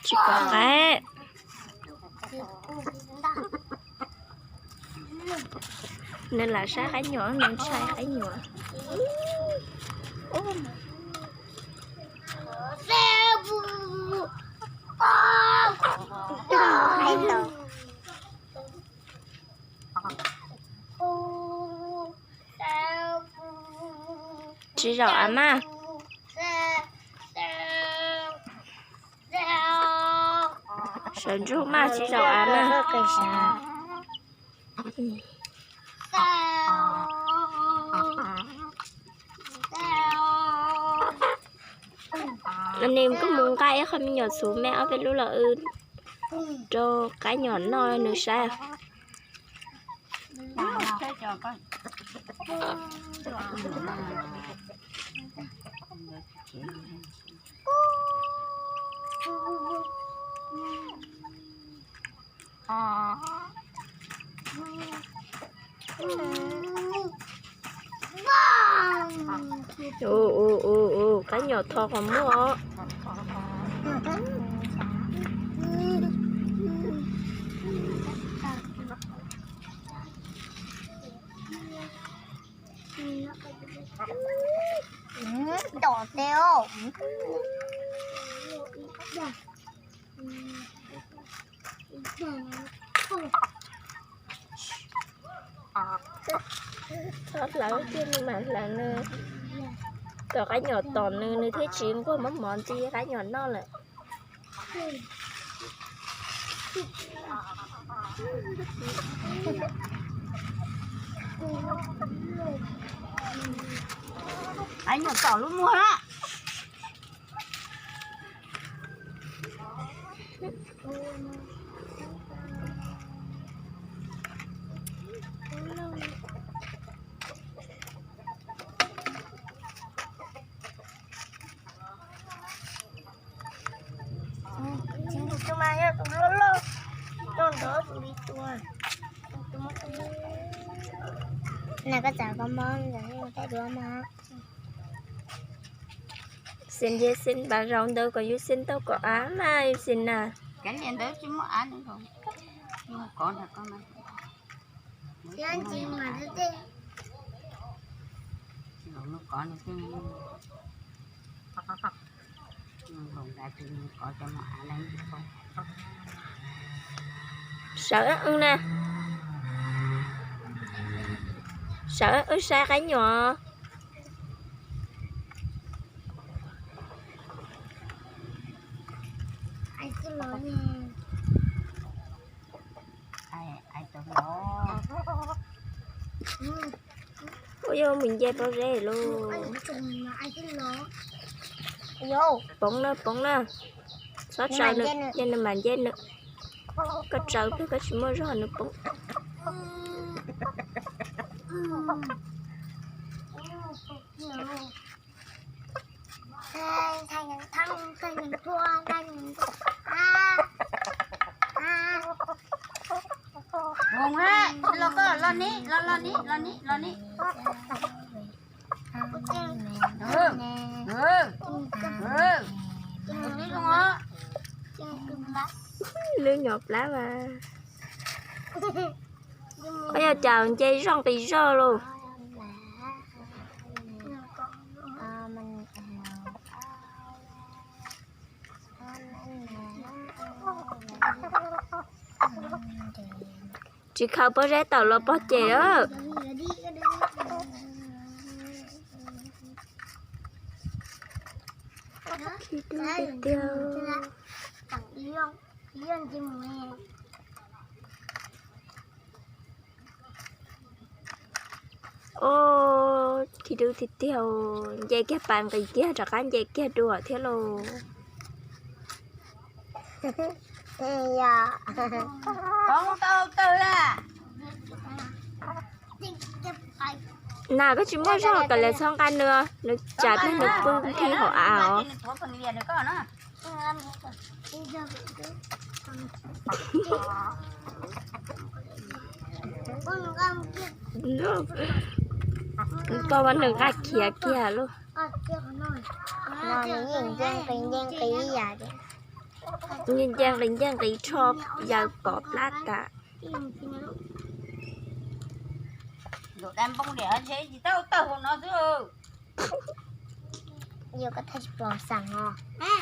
Tsis pom qaib. Nws lam saib qaib nyuam, nws ntshai qaib nyuam. Tsis zaum av mas. Sawv ntsug mas tsis zaum av mas. Nws kuj mus nqa ib qho me nyuam txhuv me ob peb lub los wb rau qaib nyuam noj nws saib. Ua ua ua, qaib nyuam tho qhov muag os. Dom tes os. Txhob hlawv thiab, nws mam hlawv nws. Kom qaib nyuam tom nws, nws thiaj tsis nquag mov mov ntxiv qaib nyuam noj lawm. Qaib nyuam tom lub muag na. Tus mas yog tus loj loj, tus ntawd tus li tus. Na koj txav koj mob ntawd, koj duab mob. Xim nce xim npav zaus ntawd kom yus xim tau kom av mas xim na. Kav liam ntawd tsis muaj av, kov nrog koj mas. Sawv wb na. Sawv wb saib qaib nyuam. Ua yog mus nce pob zeb lauj. Poob na, poob na. Txhob tsaws nws, nws mam nce nws. Koj tsaws pliag koj tsis muaj zog nws poob. Los koj los ni, los los ni, los ni, los ni. Lub nyuam plab mas. Koj yog cas nce zoj nqis zog lauj. Tsis khaws pob zeb tawm los pog ces lawm. Os, khi dub tiag tiag, nce kiag pas nqis kiag rov qab nce kiag dua thiab lauj. Na koj tsis muaj zog koj lam txhob nqa nws, nws tsam pliag nws pw nthi hauv av os. Nws tau mas nws nqa khiav kiag lauj. No nws yeej nce nqis nce nqis ib yam tias, nce nce nqis nce nqis rho yaws pom plab tas. Ntxuav dab npoo niam tsis tau tawg hauv no xwb. Yog koj thaij tsis pom xeem os.